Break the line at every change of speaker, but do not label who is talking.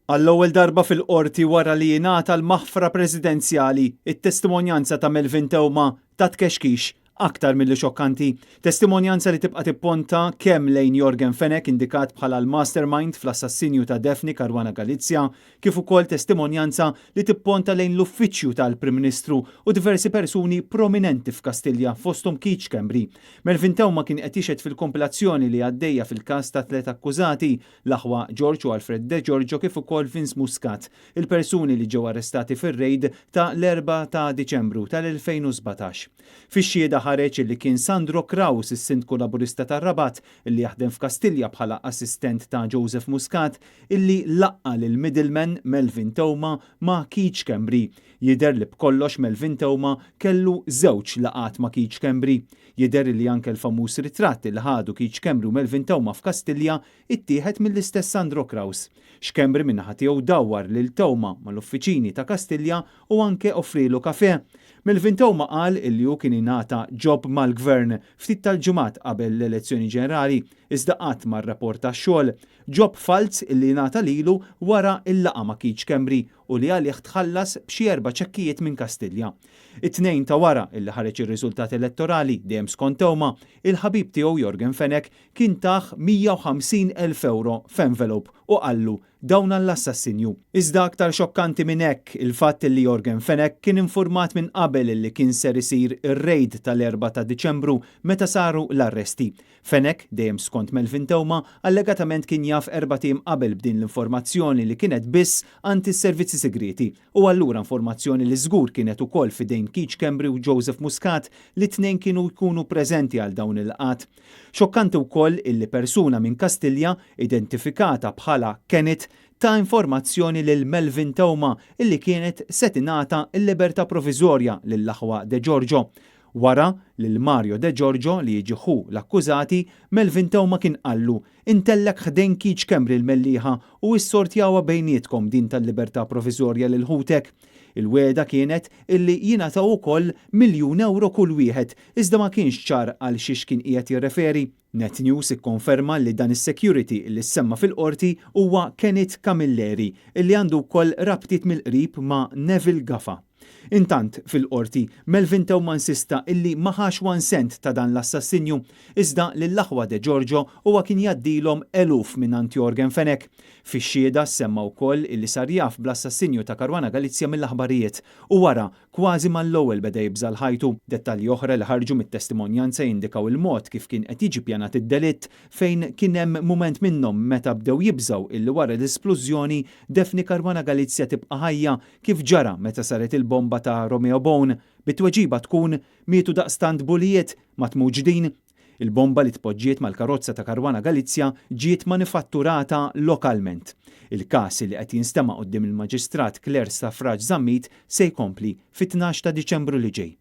Għall-ewwel darba fil-Qorti wara li jingħata l-maħfra presidenzjali, it-testimonjanza ta' Melvin Theuma tat kexkix aktar milli xokkanti. Testimonjanza li tibqa' tipponta kemm lejn Yorgen Fenech indikat bħala l-mastermind fl-assassinju ta' Daphne Caruana Galizia, kif ukoll testimonjanza li tipponta lejn l-uffiċċju tal-Prim Ministru u diversi persuni prominenti f'Kastilja fosthom Keith Schembri. Melvin Theuma kien qed jixhed fil-kompilazzjoni li għaddejja fil-każ ta' tliet akkużati, l-aħwa George u Alfred Degiorgio kif ukoll Vince Muscat, il-persuni li ġew arrestati fir-rejd ta' l-4 ta' Diċembru tal-2017. Fix-xhieda ħareġ illi kien Sandro Craus, is-Sindku Laburista tar-Rabat, illi jaħdem f'Kastilja bħala assistent ta' Joseph Muscat, illi laqqa' lill-middleman Melvin Theuma ma' Keith Schembri. Jidher li b'kollox Melvin Theuma kellu żewġ laqgħat ma' Keith Schembri. Jidher li anke l-famuż ritratt li ħadu Keith Schembri u Melvin Theuma f'Kastilja ittieħed mill-istess Sandro Craus. Schembri min-naħa tiegħu dawwar lil Theuma mal-uffiċini ta' Kastilja u anke offrielu kafè. Melvin Theuma qal illi hu kien ingħata job mal-Gvern ftit tal-ġimgħat qabel l-elezzjoni ġenerali iżda qatt ma rrapporta x-xogħol. Job falz illi ingħata lilu wara l-laqgħa ma' Keith Schembri u li għalih tħallas b'xi erba' ċekkijiet minn Kastilja. It-Tnejn ta' wara illi ħareġ ir-riżultat elettorali, dejjem skont Theuma, il-ħabib tiegħu Yorgen Fenech kien tah 150 elf ewro f'envelope u qallu dawn għall-assassinju. Iżda aktar xokkanti minn hekk, il-fatt illi Yorgen Fenech kien infurmat minn qabel illi kien ser isir ir-rejd tal-Erbgħa ta' Diċembru meta saru l-arresti. Fenech, dejjem skont Melvin Theuma, allegatament kien jaf erbat ijiem qabel b'din l-informazzjoni li kienet biss għand is-servizzi sigrieti u allura informazzjoni li żgur kienet ukoll f'idejn Keith Schembri u Joseph Muscat li t-tnejn kienu jkunu preżenti għal dawn il-laqgħat. Xokkanti wkoll illi persuna minn Kastilja, identifikata bħala Kenneth, ta informazzjoni lil Melvin Theuma illi kienet se tingħata l-libertà proviżorja lill-aħwa Degiorgio. Wara, lil Mario De Giorgio, li jiġi ħu l-akkużati, Melvin Theuma kien qallu, Intellgħek ħdejn Keith Schembri l-Mellieħa u issortjawha bejnietkom din tal-libertà proviżorja lil ħutek. Il-wegħda kienet illi jingħataw ukoll miljun ewro kull wieħed, iżda ma kienx ċar għal xiex kien qiegħed jirreferi. Net News ikkonferma li dan is-security illi ssemma fil-Qorti huwa Kenneth Camilleri, illi għandu wkoll rabtiet mill-qrib ma' Neville Gafa. Intant, fil-Qorti, Melvin Theuma insista illi ma ħax one cent ta' dan l-assassinju, iżda lill-aħwa De Giorgio huwa kien jgħaddilhom eluf mingħand Yorgen Fenech. Fix-xhieda ssemma wkoll illi sar jaf bl-assassinju ta' Caruana Galizia mill-aħbarijiet u wara, kważi mal-ewwel beda jibża' għal ħajtu. Dettalji oħra li ħarġu mit-testimonjanza jindikaw il-mod kif kien qed jiġi ppjanat id-delitt fejn kien hemm mument minnhom meta bdew jibżgħu illi wara l-isplużjoni Daphne Caruana Galizia tibqa' ħajja Kif ġara meta saret il-bomba ta' Romeo Bone, bit-tweġiba tkun, mietu daqstant bulijiet, ma tmutx din? Il-bomba li tpoġġiet mal-karozza ta' Caruana Galizia ġiet manifatturata lokalment. Il-każ li qed jinstema' quddiem il-Maġistrat Claire Stafrace Zammit se jkompli fit-tnax ta' Diċembru li ġej.